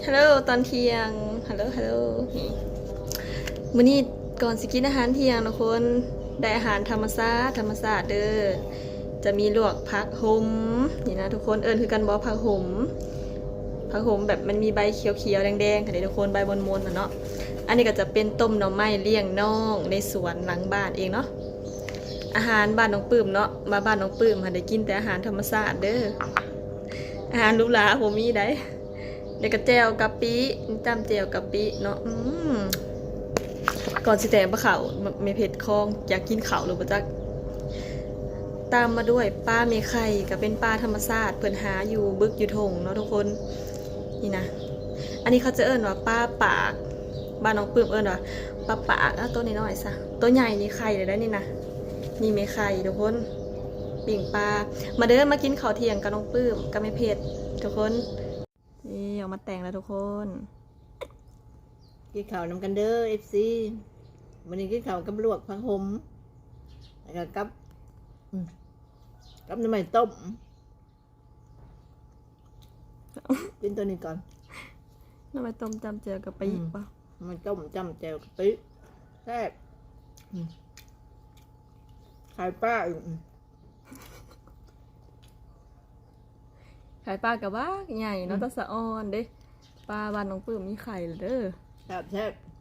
ຮັລໂຫຼ ຕອນທ່ຽງ ຮັລໂຫຼ ຮັລໂຫຼ ນີ້ ມື້ນີ້ກ່ອນຊິກິນອາຫານທ່ຽງທຸກຄົນ ໄດ້ອາຫານທຳມະຊາດ ທຳມະຊາດເດີ ຈະມີລວກຜັກຫົມ ນີ້ນະທຸກຄົນ ເອີ້ນຄືກັນບໍ່ ຜັກຫົມ ຜັກຫົມແບບມັນມີໃບຂຽວໆ ແດງໆ ຫັ້ນເດ້ທຸກຄົນ ໃບມົນໆ ນະເນາະ. ອັນນີ້ກໍຈະເປັນຕົ້ມໜໍ່ໄມ້ລ້ຽງນ້ອງໃນສວນຫຼັງບ້ານເອງເນາະ. ອາຫານບ້ານນ້ອງປຶ້ມເນາະ ມາບ້ານນ້ອງປຶ້ມຫັ້ນໄດ້ກິນແຕ່ອາຫານທຳມະຊາດເດີ ອາຫານຫຼູຫຼາບໍ່ມີໃດ໋. ແລ້ວກໍແຈ່ວກະປິ ຈ້ຳແຈ່ວກະປິເນາະ ອືມ ກ່ອນຊິແຕ່ງປາເຂົ້າ ແມ່ເພັດຄອງ ຢາກກິນເຂົ້າຫຼືບໍ່ຈັກ. ຕາມມາດ້ວຍປາແມ່ໄຂ່ ກໍເປັນປາທຳມະຊາດ ເພິ່ນຫາຢູ່ບຶກຢູ່ທົ່ງເນາະທຸກຄົນ ນີ້ນະ. ອັນນີ້ເຂົາຈະເອີ້ນວ່າປາປາກ ບ້ານນ້ອງປຶ້ມເອີ້ນວ່າປາປາກ ເອົາ ໂຕນ້ອຍໆ ຊະ ໂຕໃຫຍ່ນີ້ໄຂ່ແລ້ວໄດ໋ນີ້ນະ. ນີ້ແມ່ໄຂ່ທຸກຄົນ ປີ້ງປາ. ມາເດີ ມາກິນເຂົ້າທ່ຽງກັບນ້ອງປຶ້ມກັບແມ່ເພັດທຸກຄົນ. ນີ້ ອອກມາແຕ່ງແລ້ວທຸກຄົນ ກິນເຂົ້ານຳກັນເດີ ເອັຟຊີ. ມື້ນີ້ກິນເຂົ້າກັບລວກຜັກຫົມ ແລ້ວກໍກັບ ອືມ ກັບໜໍ່ໄມ້ຕົ້ມ ກິນໂຕນີ້ກ່ອນ ໜໍ່ໄມ້ຕົ້ມຈ້ຳແຈ່ວກະປິ ອືມ ບໍ່ ໜໍ່ໄມ້ຕົ້ມຈ້ຳແຈ່ວກະປິ ແຊບ ອືມ ໄຂ່ປາອີກ ອືມ ໄຂ່ປາກະບັກໃຫຍ່ເນາະ ອືມ ຕາສະອອນເດ້. ປາບ້ານນ້ອງປຶ້ມມີໄຂ່ແລ້ວເດີ ແຊບໆ.